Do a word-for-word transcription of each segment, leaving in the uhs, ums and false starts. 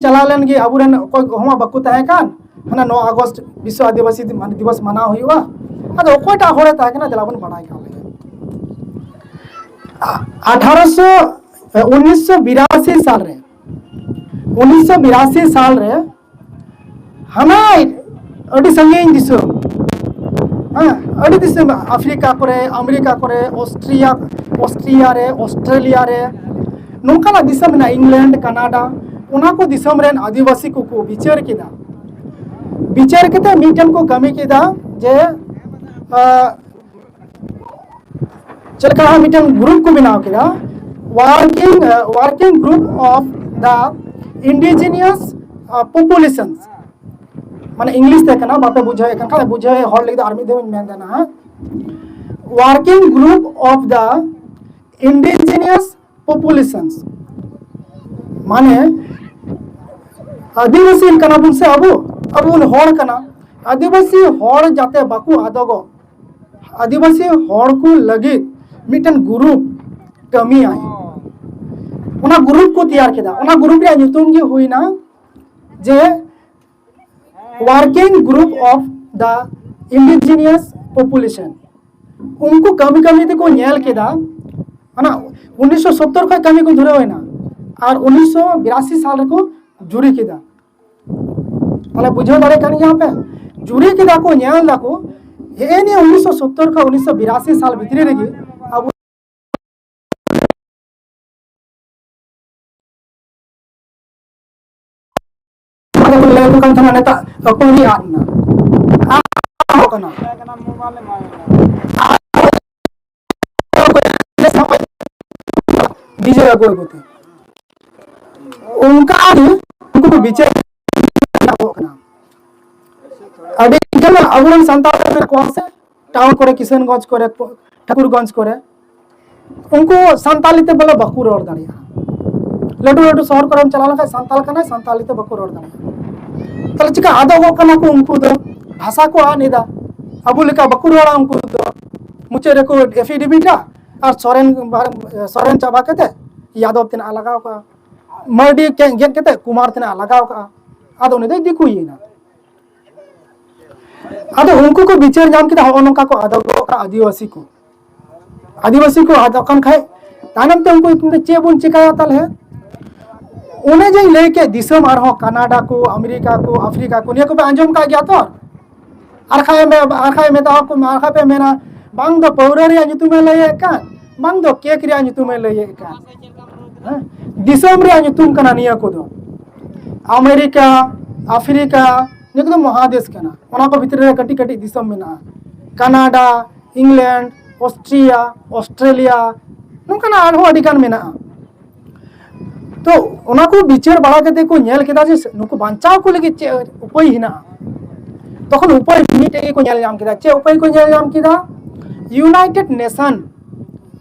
ᱪᱟᱞᱟᱣ ᱞᱮᱱ ᱜᱮ, ᱟᱵᱚᱨᱮᱱ ᱚᱠᱚᱭ ᱦᱚᱸ ᱢᱟ ᱵᱟᱠᱚ ᱛᱟᱦᱮᱸ ᱠᱟᱱ᱾ ᱦᱟᱱᱟ ᱱᱚ ᱟᱜᱚᱥᱴ ᱵᱤᱥᱥᱚ ᱟᱹᱫᱤᱵᱟᱹᱥᱤ ᱫᱤ-, ᱢᱟᱱᱮ ᱫᱤᱵᱚᱥ ᱢᱟᱱᱟᱣ ᱦᱩᱭᱩᱜᱼᱟ᱾ ᱟᱫᱚ ᱚᱠᱚᱭᱴᱟᱜ ᱦᱚᱲᱮ ᱛᱟᱦᱮᱸ ᱠᱟᱱᱟ, ᱫᱮᱞᱟ ᱵᱚᱱ ᱵᱟᱲᱟᱭ ᱠᱟᱜ ᱞᱮᱜᱮ᱾ ᱟ-, ᱟᱴᱷᱟᱨᱚᱥᱚ, ᱮ, ᱩᱱᱤᱥᱥᱚ ᱵᱤᱨᱟᱥᱤ ᱥᱟᱞ ᱨᱮ, ᱩᱱᱤᱥᱥᱚ ᱵᱤᱨᱟᱥᱤ ᱥᱟᱞ ᱨᱮ ᱦᱟᱱᱟ ᱟᱹᱰᱤ ᱥᱟᱺᱜᱤᱧ ᱫᱤᱥᱚᱢ, ᱦᱮᱸ, ᱟᱹᱰᱤ ᱫᱤᱥᱚᱢ, ᱟᱯᱷᱨᱤᱠᱟ ᱠᱚᱨᱮ, ᱟᱢᱮᱨᱤᱠᱟ ᱠᱚᱨᱮ, ᱚᱥᱴᱨᱤᱭᱟ, ᱚᱥᱴᱨᱤᱭᱟ ᱨᱮ, ᱚᱥᱴᱨᱮᱞᱤᱭᱟ ᱨᱮ, ᱱᱚᱝᱠᱟᱱᱟᱜ ᱫᱤᱥᱚᱢ ᱢᱮᱱᱟᱜᱼᱟ, ᱤᱝᱞᱮᱱᱰ, ᱠᱟᱱᱟᱰᱟ, ᱚᱱᱟ ᱠᱚ ᱫᱤᱥᱚᱢ ᱨᱮᱱ ᱟᱹᱫᱤᱵᱟᱹᱥᱤ ᱠᱚᱠᱚ ᱵᱤᱪᱟᱹᱨ ᱠᱮᱫᱟ᱾ ᱵᱤᱪᱟᱹᱨ ᱠᱟᱛᱮ ᱢᱤᱫᱴᱮᱱ ᱠᱚ ᱠᱟᱹᱢᱤ ᱠᱮᱫᱟ ᱡᱮ, ᱟ, ᱪᱮᱫ ᱞᱮᱠᱟ ᱢᱤᱫᱴᱮᱱ ᱜᱨᱩᱯ ᱠᱚ ᱵᱮᱱᱟᱣ ᱠᱮᱫᱟ, working, uh, working group of the indigenous, uh, populations, ᱢᱟᱱᱮ ᱤᱝᱞᱤᱥ ᱛᱮ ᱠᱟᱱᱟ, ᱵᱟᱯᱮ ᱵᱩᱡᱷᱟᱹᱣᱮᱫ ᱠᱟᱱ ᱠᱷᱟᱱ ᱵᱩᱡᱷᱟᱹᱣ ᱦᱚᱲ ᱞᱟᱹᱜᱤᱫ ᱟᱨ ᱢᱤᱫ ᱫᱷᱟᱣ ᱤᱧ ᱢᱮᱱ ᱫᱟ ᱱᱟᱦᱟᱜ, working group of the indigenous populations, ᱢᱟᱱᱮ ᱟᱹᱫᱤᱵᱟᱹᱥᱤ ᱠᱟᱱᱟ ᱵᱚᱱ ᱥᱮ ᱟᱵᱚ, ᱟᱵᱚ ᱵᱚᱱ ᱦᱚᱲ ᱠᱟᱱᱟ, ᱟᱹᱫᱤᱵᱟᱹᱥᱤ ᱦᱚᱲ ᱡᱟᱛᱮ ᱵᱟᱠᱚ ᱟᱫᱚᱜᱚᱜ, ᱟᱹᱫᱤᱵᱟᱹᱥᱤ ᱦᱚᱲ ᱠᱚ ᱞᱟᱹᱜᱤᱫ ᱢᱤᱫᱴᱮᱱ ᱜᱨᱩᱯ ᱠᱟᱹᱢᱤᱭᱟᱭ᱾ ᱚᱱᱟ ᱜᱨᱩᱯ ᱠᱚ ᱛᱮᱭᱟᱨ ᱠᱮᱫᱟ᱾ ᱚᱱᱟ ᱜᱨᱩᱯ ᱨᱮᱭᱟᱜ ᱧᱩᱛᱩᱢ ᱜᱮ ᱦᱩᱭᱱᱟ ᱡᱮ Working Group of the Indigenous Population᱾ ᱩᱱᱠᱩ ᱠᱟᱹᱢᱤ ᱠᱟᱹᱢᱤ ᱛᱮᱠᱚ ᱧᱮᱞ ᱠᱮᱫᱟ, ᱚᱱᱟ ᱩᱱᱤᱥᱥᱚ ᱥᱚᱛᱛᱚᱨ ᱠᱷᱚᱱ ᱠᱟᱹᱢᱤ ᱠᱚ ᱫᱷᱩᱨᱟᱹᱣ ᱮᱱᱟ ᱟᱨ ᱩᱱᱤᱥᱥᱚ ᱵᱤᱨᱟᱥᱤ ᱥᱟᱞ ᱨᱮᱠᱚ ᱡᱩᱨᱤ ᱠᱮᱫᱟ᱾ ᱛᱟᱦᱞᱮ ᱵᱩᱡᱷᱟᱹᱣ ᱫᱟᱲᱮᱭᱟᱜ ᱠᱟᱱ ᱜᱮᱭᱟ ᱯᱮ, ᱡᱩᱨᱤ ᱠᱮᱫᱟ ᱠᱚ, ᱧᱮᱞ ᱫᱟᱠᱚ ᱦᱮᱸ ᱱᱤᱭᱟᱹ ᱩᱱᱤᱥᱥᱚ ᱥᱚᱛᱛᱚᱨ ᱠᱷᱚᱱ ᱩᱱᱤᱥᱥᱚ ᱵᱤᱨᱟᱥᱤ ᱥᱟᱞ ᱵᱷᱤᱛᱨᱤ ᱨᱮᱜᱮ ᱟᱵᱚ ᱟᱫᱚ ᱠᱚ ᱞᱟᱹᱭ ᱟᱠᱚ ᱠᱟᱱ ᱛᱟᱦᱮᱱᱟ, ᱱᱮᱛᱟᱨ ᱚᱠᱚᱭ ᱩᱱᱤ ᱟᱫ ᱮᱱᱟ? ᱟᱫ ᱠᱟᱱᱟ᱾ ᱰᱤᱡᱮ ᱟᱹᱜᱩ ᱟᱹᱜᱩ ᱛᱮ᱾ ᱚᱱᱠᱟ ᱜᱮ ᱩᱱᱠᱩ ᱠᱚ ᱵᱤᱪᱟᱹᱨ ᱧᱟᱢᱚᱜ ᱠᱟᱱᱟ᱾ ᱟᱹᱰᱤ ᱜᱟᱱ ᱟᱵᱚᱨᱮᱱ ᱥᱟᱱᱛᱟᱲ ᱢᱮᱱᱟᱜ ᱠᱚᱣᱟ ᱥᱮ, ᱴᱟᱣᱩᱱ ᱠᱚᱨᱮ, ᱠᱤᱥᱟᱱᱜᱚᱸᱡᱽ ᱠᱚᱨᱮ, ᱴᱷᱟᱠᱩᱨᱜᱚᱸᱡᱽ ᱠᱚᱨᱮ, ᱩᱱᱠᱩ ᱥᱟᱱᱛᱟᱞᱤ ᱛᱮ ᱵᱚᱞᱮ ᱵᱟᱠᱚ ᱨᱚᱲ ᱫᱟᱲᱮᱭᱟᱜᱼᱟ᱾ ᱞᱟᱹᱴᱩ ᱞᱟᱹᱴᱩ ᱥᱚᱦᱚᱨ ᱠᱚᱨᱮᱢ ᱪᱟᱞᱟᱣ ᱞᱮᱱᱠᱷᱟᱱ ᱥᱟᱱᱛᱟᱞ ᱠᱟᱱᱟᱭ, ᱥᱟᱱᱛᱟᱞᱤ ᱛᱮ ᱵᱟᱠᱚ ᱨᱚᱲ ᱫᱟᱲᱮᱭᱟᱜᱼᱟ᱾ ᱛᱟᱦᱞᱮ ᱪᱤᱠᱟ ᱟᱫᱚᱜᱚᱜ ᱠᱟᱱᱟ ᱠᱚ ᱩᱱᱠᱩ ᱫᱚ? ᱵᱷᱟᱥᱟ ᱠᱚ ᱟᱫ ᱮᱫᱟ, ᱟᱵᱚ ᱞᱮᱠᱟ ᱵᱟᱠᱚ ᱨᱚᱲᱟ ᱩᱱᱠᱩ ᱫᱚ᱾ ᱢᱩᱪᱟᱹᱫ ᱨᱮᱠᱚ ᱮᱯᱷᱤᱰᱮᱵᱷᱤᱴᱟ ᱟᱨ ᱥᱚᱨᱮᱱ, ᱥᱚᱨᱮᱱ ᱪᱟᱵᱟ ᱠᱟᱛᱮ ᱭᱟᱫᱚᱵ ᱛᱮᱱᱟᱜ ᱞᱟᱜᱟᱣ ᱠᱚᱣᱟ᱾ ᱢᱟᱹᱨᱰᱤ ᱜᱮᱫ ᱠᱟᱛᱮ ᱠᱩᱢᱟᱨ ᱛᱮᱱᱟᱜ ᱞᱟᱜᱟᱣ ᱠᱟᱜᱼᱟ᱾ ᱟᱫᱚ ᱩᱱᱤ ᱫᱚᱭ ᱫᱤᱠᱩᱭᱮᱱᱟ᱾ ᱟᱫᱚ ᱩᱱᱠᱩ ᱠᱚ ᱵᱤᱪᱟᱹᱨ ᱧᱟᱢ ᱠᱮᱫᱟ, ᱦᱚᱸᱜᱼᱚ ᱱᱚᱝᱠᱟ ᱠᱚ ᱟᱫᱚᱜᱚᱜ ᱠᱟᱱᱟ ᱟᱹᱫᱤᱵᱟᱹᱥᱤ ᱠᱚ᱾ ᱟᱹᱫᱤᱵᱟᱹᱥᱤ ᱠᱚ ᱟᱫᱚᱜ ᱠᱟᱱ ᱠᱷᱟᱡ, ᱛᱟᱭᱱᱚᱢ ᱛᱮ ᱩᱱᱠᱩ ᱪᱮᱫ ᱵᱚᱱ ᱪᱮᱠᱟᱭᱟ ᱛᱟᱦᱞᱮ? ᱚᱱᱮ ᱡᱮᱧ ᱞᱟᱹᱭ ᱠᱮᱫ, ᱫᱤᱥᱚᱢ ᱟᱨᱦᱚᱸ ᱠᱟᱱᱟᱰᱟ ᱠᱚ, ᱟᱢᱮᱨᱤᱠᱟ ᱠᱚ, ᱟᱯᱷᱨᱤᱠᱟ ᱠᱚ, ᱱᱤᱭᱟᱹ ᱠᱚᱯᱮ ᱟᱸᱡᱚᱢ ᱠᱟᱜ ᱜᱮᱭᱟ ᱛᱚ? ᱟᱨ ᱠᱷᱟᱡ ᱢᱮ-, ᱟᱨ ᱠᱷᱟᱡ ᱢᱮᱛᱟ ᱠᱚ ᱢᱮ, ᱟᱨ ᱠᱷᱟᱡ ᱯᱮ ᱢᱮᱱᱟ, ᱵᱟᱝ ᱫᱚ ᱯᱟᱹᱣᱨᱟᱹ ᱨᱮᱭᱟᱜ ᱧᱩᱛᱩᱢᱮ ᱞᱟᱹᱭᱮᱫ ᱠᱟᱱ, ᱵᱟᱝ ᱫᱚ ᱠᱮᱠ ᱨᱮᱭᱟᱜ ᱧᱩᱛᱩᱢᱮ ᱞᱟᱹᱭᱮᱫ ᱠᱟᱱ᱾ ᱦᱮᱸ? ᱫᱤᱥᱚᱢ ᱨᱮᱭᱟᱜ ᱧᱩᱛᱩᱢ ᱠᱟᱱᱟ ᱱᱤᱭᱟᱹ ᱠᱚᱫᱚ᱾ ᱟᱢᱮᱨᱤᱠᱟ, ᱟᱯᱷᱨᱤᱠᱟ, ᱱᱤᱭᱟᱹ ᱠᱚᱫᱚ ᱢᱚᱦᱟᱫᱮᱥ ᱠᱟᱱᱟ᱾ ᱚᱱᱟ ᱠᱚ ᱵᱷᱤᱛᱨᱤ ᱨᱮ ᱠᱟᱹᱴᱤᱡ ᱠᱟᱹᱴᱤᱡ ᱫᱤᱥᱚᱢ ᱢᱮᱱᱟᱜᱼᱟ᱾ ᱠᱟᱱᱟᱰᱟ, ᱤᱝᱞᱮᱱᱰ, ᱚᱥᱴᱨᱤᱭᱟ, ᱚᱥᱴᱨᱮᱞᱤᱭᱟ, ᱱᱚᱝᱠᱟᱱᱟᱜ ᱟᱨᱦᱚᱸ ᱟᱹᱰᱤ ᱜᱟᱱ ᱢᱮᱱᱟᱜᱼᱟ᱾ ᱛᱚ, ᱚᱱᱟ ᱠᱚ ᱵᱤᱪᱟᱹᱨ ᱵᱟᱲᱟ ᱠᱟᱛᱮ ᱠᱚ ᱧᱮᱞ ᱠᱮᱫᱟ ᱡᱮ ᱱᱩᱠᱩ ᱵᱟᱧᱪᱟᱣ ᱠᱚ ᱞᱟᱹᱜᱤᱫ ᱪᱮᱫ ᱩᱯᱟᱹᱭ ᱦᱮᱱᱟᱜᱼᱟ᱾ ᱛᱚᱠᱷᱚᱱ ᱩᱯᱟᱹᱭ ᱢᱤᱫᱴᱮᱡ ᱜᱮᱠᱚ ᱧᱮᱞ ᱧᱟᱢ ᱠᱮᱫᱟ᱾ ᱪᱮᱫ ᱩᱯᱟᱹᱭ ᱠᱚ ᱧᱮᱞ ᱧᱟᱢ ᱠᱮᱫᱟ? ᱤᱭᱩᱱᱟᱭᱴᱮᱰ ᱱᱮᱥᱚᱱ,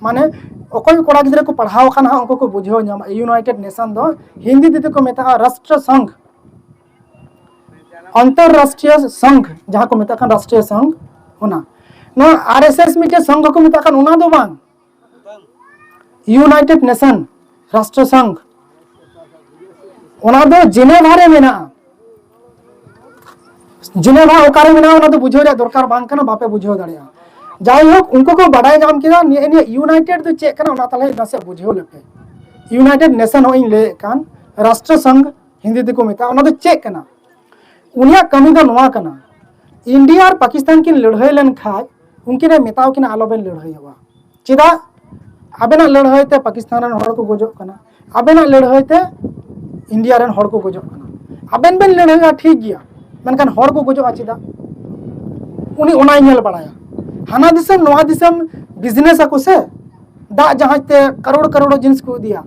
ᱢᱟᱱᱮ ᱚᱠᱚᱭ ᱠᱚᱲᱟ ᱜᱤᱫᱽᱨᱟᱹ ᱠᱚ ᱯᱟᱲᱦᱟᱣ ᱟᱠᱟᱱᱟ ᱦᱟᱸᱜ, ᱩᱱᱠᱩ ᱠᱚ ᱵᱩᱡᱷᱟᱹᱣ ᱧᱟᱢᱟ᱾ ᱤᱭᱩᱱᱟᱭᱴᱮᱰ ᱱᱮᱥᱚᱱ ᱫᱚ ᱦᱤᱱᱫᱤ ᱛᱮᱫᱚ ᱠᱚ ᱢᱮᱛᱟᱜᱼᱟ ᱨᱟᱥᱴᱨᱚ ᱥᱚᱝᱜᱷ, ᱟᱱᱛᱚᱨᱨᱟᱥᱴᱨᱤᱭᱚ ᱥᱚᱝᱜᱷ, ᱡᱟᱦᱟᱸ ᱠᱚ ᱢᱮᱛᱟᱜ ᱠᱟᱱ ᱨᱟᱥᱴᱨᱤᱭᱚ ᱥᱚᱝᱜᱷ, ᱚᱱᱟ᱾ ᱱᱚᱣᱟ ᱟᱨ ᱮᱥ ᱮᱥ ᱢᱤᱫᱴᱮᱡ ᱥᱚᱝᱜᱷ ᱠᱚ ᱢᱮᱛᱟᱜ ᱠᱟᱱ, ᱚᱱᱟ ᱫᱚ ᱵᱟᱝ᱾ ᱤᱭᱩᱱᱟᱭᱴᱮᱰ ᱱᱮᱥᱚᱱ, ᱨᱟᱥᱴᱨᱚ ᱥᱚᱝᱜᱷ, ᱚᱱᱟ ᱫᱚ ᱡᱮᱱᱮᱵᱷᱟ ᱨᱮ ᱢᱮᱱᱟᱜᱼᱟ᱾ ᱡᱮᱱᱮᱵᱷᱟ ᱚᱠᱟᱨᱮ ᱢᱮᱱᱟᱜᱼᱟ, ᱚᱱᱟ ᱫᱚ ᱵᱩᱡᱷᱟᱹᱣ ᱨᱮᱭᱟᱜ ᱫᱚᱨᱠᱟᱨ ᱵᱟᱝ ᱠᱟᱱᱟ, ᱵᱟᱯᱮ ᱵᱩᱡᱷᱟᱹᱣ ᱫᱟᱲᱮᱭᱟᱜᱼᱟ᱾ ᱡᱟᱭᱦᱳᱠ, ᱩᱱᱠᱩ ᱠᱚ ᱵᱟᱰᱟᱭ ᱧᱟᱢ ᱠᱮᱫᱟ ᱱᱤᱭᱟᱹ, ᱱᱤᱭᱟᱹ ᱤᱭᱩᱱᱟᱭᱴᱮᱰ ᱫᱚ ᱪᱮᱫ ᱠᱟᱱᱟ, ᱚᱱᱟ ᱛᱟᱦᱞᱮ ᱱᱟᱥᱮ ᱵᱩᱡᱷᱟᱹᱣ ᱞᱮᱯᱮ᱾ ᱤᱭᱩᱱᱟᱭᱴᱮᱰ ᱱᱮᱥᱚᱱ ᱦᱚᱸ ᱤᱧ ᱞᱟᱹᱭᱮᱫ ᱠᱟᱱ, ᱨᱟᱥᱴᱨᱚ ᱥᱚᱝᱜᱷ ᱦᱤᱱᱫᱤ ᱛᱮᱠᱚ ᱢᱮᱛᱟᱜᱼᱟ, ᱚᱱᱟ ᱫᱚ ᱪᱮᱫ ᱠᱟᱱᱟ? ᱩᱱᱤᱭᱟᱜ ᱠᱟᱹᱢᱤ ᱫᱚ ᱱᱚᱣᱟ ᱠᱟᱱᱟ, ᱤᱱᱰᱤᱭᱟ ᱟᱨ ᱯᱟᱠᱤᱥᱛᱟᱱ ᱠᱤᱱ ᱞᱟᱹᱲᱦᱟᱹᱭ ᱞᱮᱱ ᱠᱷᱟᱡ ᱩᱱᱠᱤᱱ ᱮ ᱢᱮᱛᱟᱣ ᱠᱤᱱᱟ, "ᱟᱞᱚᱵᱮᱱ ᱞᱟᱹᱲᱦᱟᱹᱭᱚᱜᱼᱟ᱾" ᱪᱮᱫᱟᱜ? ᱟᱵᱮᱱᱟᱜ ᱞᱟᱹᱲᱦᱟᱹᱭ ᱛᱮ ᱯᱟᱠᱤᱥᱛᱟᱱ ᱨᱮᱱ ᱦᱚᱲ ᱠᱚ ᱜᱚᱡᱚᱜ ᱠᱟᱱᱟ, ᱟᱵᱮᱱᱟᱜ ᱞᱟᱹᱲᱦᱟᱹᱭ ᱛᱮ ᱤᱱᱰᱤᱭᱟ ᱨᱮᱱ ᱦᱚᱲ ᱠᱚ ᱜᱚᱡᱚᱜ ᱠᱟᱱᱟ᱾ ᱟᱵᱮᱱ ᱵᱮᱱ ᱞᱟᱹᱲᱦᱟᱹᱭᱟ ᱴᱷᱤᱠ ᱜᱮᱭᱟ, ᱢᱮᱱᱠᱷᱟᱱ ᱦᱚᱲ ᱠᱚ ᱜᱚᱡᱚᱜᱼᱟ ᱪᱮᱫᱟᱜ? ᱩᱱᱤ ᱚᱱᱟᱭ ᱧᱮᱞ ᱵᱟᱲᱟᱭᱟ᱾ ᱦᱟᱱᱟ ᱫᱤᱥᱚᱢ ᱱᱚᱣᱟ ᱫᱤᱥᱚᱢ ᱵᱤᱡᱽᱱᱮᱥ ᱟᱠᱚ ᱥᱮ, ᱫᱟᱜ ᱡᱟᱦᱟᱡᱽ ᱛᱮ ᱠᱟᱨᱳᱲ ᱠᱟᱨᱳᱲ ᱡᱤᱱᱤᱥ ᱠᱚ ᱤᱫᱤᱭᱟ᱾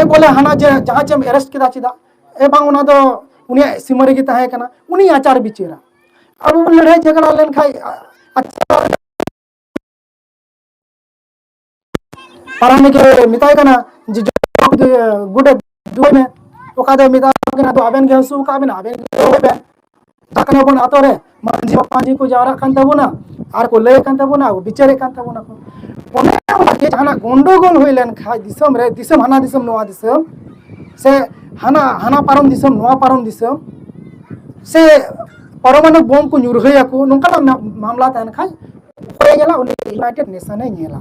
ᱮ ᱵᱚᱞᱮ ᱦᱟᱱᱟ ᱡᱮ ᱡᱟᱦᱟᱡᱽ ᱮᱢ ᱮᱨᱮᱥᱴ ᱠᱮᱫᱟ ᱪᱮᱫᱟᱜ? ᱮ ᱵᱟᱝ, ᱚᱱᱟ ᱫᱚ ᱩᱱᱤᱭᱟᱜ ᱥᱤᱢᱟᱹ ᱨᱮᱜᱮ ᱛᱟᱦᱮᱸ ᱠᱟᱱᱟ, ᱩᱱᱤ ᱟᱪᱟᱨ ᱵᱤᱪᱟᱹᱨᱟ᱾ ᱟᱵᱚ ᱵᱚᱱ ᱞᱟᱹᱲᱦᱟᱹᱭ ᱡᱷᱟᱜᱽᱲᱟ ᱞᱮᱱᱠᱷᱟᱡ, ᱟᱪᱪᱷᱟ, ᱯᱟᱨᱟᱱᱤᱠ ᱮ ᱢᱮᱛᱟᱭ ᱠᱟᱱᱟ ᱡᱮ, "ᱡᱚ-, ᱜᱩᱰᱮ ᱫᱩᱣᱟᱹᱭ ᱢᱮ", ᱚᱠᱟ ᱫᱚᱭ ᱢᱮᱛᱟ ᱠᱤᱱᱟ, "ᱟᱫᱚ ᱟᱵᱮᱱ ᱜᱮ ᱦᱟᱹᱥᱩ ᱟᱠᱟᱫ ᱵᱮᱱᱟ, ᱟᱵᱮᱱ ᱜᱮ ᱫᱩᱣᱟᱹᱭ ᱵᱮᱱ᱾ ᱪᱟᱞᱟᱜ ᱠᱟᱱᱟ ᱵᱚᱱ ᱟᱛᱳ ᱨᱮ, ᱢᱟᱹᱡᱷᱤ ᱵᱟᱵᱟ ᱢᱟᱹᱡᱷᱤ ᱠᱚ ᱡᱟᱣᱨᱟᱜ ᱠᱟᱱ ᱛᱟᱵᱚᱱᱟ, ᱟᱨ ᱠᱚ ᱞᱟᱹᱭ ᱠᱟᱱ ᱛᱟᱵᱚᱱᱟ, ᱵᱤᱪᱟᱹᱨᱮᱫ ᱠᱟᱱ ᱛᱟᱵᱚᱱᱟ ᱠᱚ᱾ ᱚᱱᱮ ᱚᱱᱠᱟ ᱜᱮ ᱡᱟᱦᱟᱱᱟᱜ ᱜᱚᱱᱰᱚᱜᱳᱞ ᱦᱩᱭ ᱞᱮᱱ ᱠᱷᱟᱡ ᱫᱤᱥᱚᱢ ᱨᱮ, ᱫᱤᱥᱚᱢ ᱦᱟᱱᱟ ᱫᱤᱥᱚᱢ ᱱᱚᱣᱟ ᱫᱤᱥᱚᱢ, ᱥᱮ ᱦᱟᱱᱟ ᱦᱟᱱᱟ ᱯᱟᱨᱚᱢ ᱫᱤᱥᱚᱢ, ᱱᱚᱣᱟ ᱯᱟᱨᱚᱢ ᱫᱤᱥᱚᱢ, ᱥᱮ ᱯᱟᱨᱚᱢᱟᱱᱩ ᱵᱳᱢ ᱠᱚ ᱧᱩᱨᱦᱟᱹᱭᱟᱠᱚ, ᱱᱚᱝᱠᱟᱱᱟᱜ ᱢᱟ- ᱢᱟᱢᱞᱟ ᱛᱟᱦᱮᱱ ᱠᱷᱟᱡ, ᱚᱠᱚᱭᱮ ᱧᱮᱞᱟ? ᱩᱱᱤ ᱤᱭᱩᱱᱟᱭᱴᱮᱰ ᱱᱮᱥᱚᱱᱮ ᱧᱮᱞᱟ᱾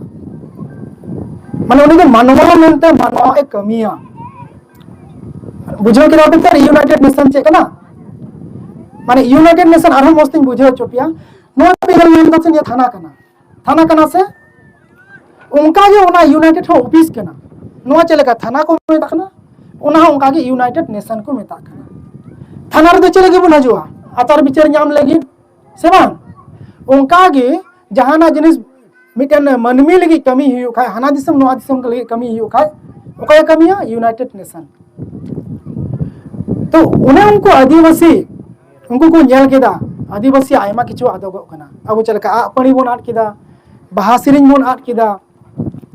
ᱢᱟᱱᱮ ᱩᱱᱤ ᱫᱚ ᱢᱟᱱᱣᱟ ᱢᱮᱱᱛᱮ ᱢᱟᱱᱣᱟ ᱮ ᱠᱟᱹᱢᱤᱭᱟ᱾ ᱵᱩᱡᱷᱟᱹᱣ ᱠᱮᱫᱟ ᱯᱮ ᱛᱚ ᱤᱭᱩᱱᱟᱭᱴᱮᱰ ᱱᱮᱥᱚᱱ ᱪᱮᱫ ᱠᱟᱱᱟ? ᱢᱟᱱᱮ ᱤᱭᱩᱱᱟᱭᱴᱮᱰ ᱱᱮᱥᱚᱱ ᱟᱨᱦᱚᱸ ᱢᱚᱡᱽ ᱛᱤᱧ ᱵᱩᱡᱷᱟᱹᱣ ᱦᱚᱪᱚ ᱯᱮᱭᱟ᱾ ᱱᱚᱣᱟ ᱯᱮ ᱧᱮᱞ ᱧᱟᱢ ᱮᱫᱟ ᱥᱮ ᱱᱤᱭᱟᱹ ᱛᱷᱟᱱᱟ ᱠᱟᱱᱟ? ᱛᱷᱟᱱᱟ ᱠᱟᱱᱟ ᱥᱮ? ᱚᱱᱠᱟ ᱜᱮ ᱚᱱᱟ ᱤᱭᱩᱱᱟᱭᱴᱮᱰ ᱦᱚᱸ ᱚᱯᱷᱤᱥ ᱠᱟᱱᱟ᱾ ᱱᱚᱣᱟ ᱪᱮᱫ ᱞᱮᱠᱟ ᱛᱷᱟᱱᱟ ᱠᱚ ᱢᱮᱛᱟᱜ ᱠᱟᱱᱟ, ᱚᱱᱟ ᱦᱚᱸ ᱚᱱᱠᱟ ᱜᱮ ᱤᱭᱩᱱᱟᱭᱴᱮᱰ ᱱᱮᱥᱚᱱ ᱠᱚ ᱢᱮᱛᱟᱜ ᱠᱟᱱᱟ᱾ ᱛᱷᱟᱱᱟ ᱨᱮᱫᱚ ᱪᱮᱫ ᱞᱟᱹᱜᱤᱫ ᱵᱚᱱ ᱦᱤᱡᱩᱜᱼᱟ? ᱟᱪᱟᱨ ᱵᱤᱪᱟᱹᱨ ᱧᱟᱢ ᱞᱟᱹᱜᱤᱫ, ᱥᱮ ᱵᱟᱝ? ᱚᱱᱠᱟ ᱜᱮ ᱡᱟᱦᱟᱱᱟᱜ ᱡᱤᱱᱤᱥ ᱢᱤᱫᱴᱮᱱ ᱢᱟᱹᱱᱢᱤ ᱞᱟᱹᱜᱤᱫ ᱠᱟᱹᱢᱤ ᱦᱩᱭᱩᱜ ᱠᱷᱟᱡ, ᱦᱟᱱᱟ ᱫᱤᱥᱚᱢ ᱱᱚᱣᱟ ᱫᱤᱥᱚᱢ ᱞᱟᱹᱜᱤᱫ ᱠᱟᱹᱢᱤ ᱦᱩᱭᱩᱜ ᱠᱷᱟᱡ, ᱚᱠᱚᱭᱮ ᱠᱟᱹᱢᱤᱭᱟ? United nation. ᱛᱚ ᱚᱱᱮ ᱩᱱᱠᱩ ᱟᱹᱫᱤᱵᱟᱹᱥᱤ, ᱩᱱᱠᱩ ᱠᱚ ᱧᱮᱞ ᱠᱮᱫᱟ, ᱟᱹᱫᱤᱵᱟᱹᱥᱤ ᱟᱭᱢᱟ ᱠᱤᱪᱷᱩ ᱟᱫᱚᱜᱚᱜ ᱠᱟᱱᱟ᱾ ᱟᱵᱚ ᱪᱮᱫ ᱞᱮᱠᱟ ᱟᱜ ᱯᱟᱹᱲᱤ ᱵᱚᱱ ᱟᱫ ᱠᱮᱫᱟ, ᱵᱟᱦᱟ ᱥᱮᱨᱮᱧ ᱵᱚᱱ ᱟᱫ ᱠᱮᱫᱟ,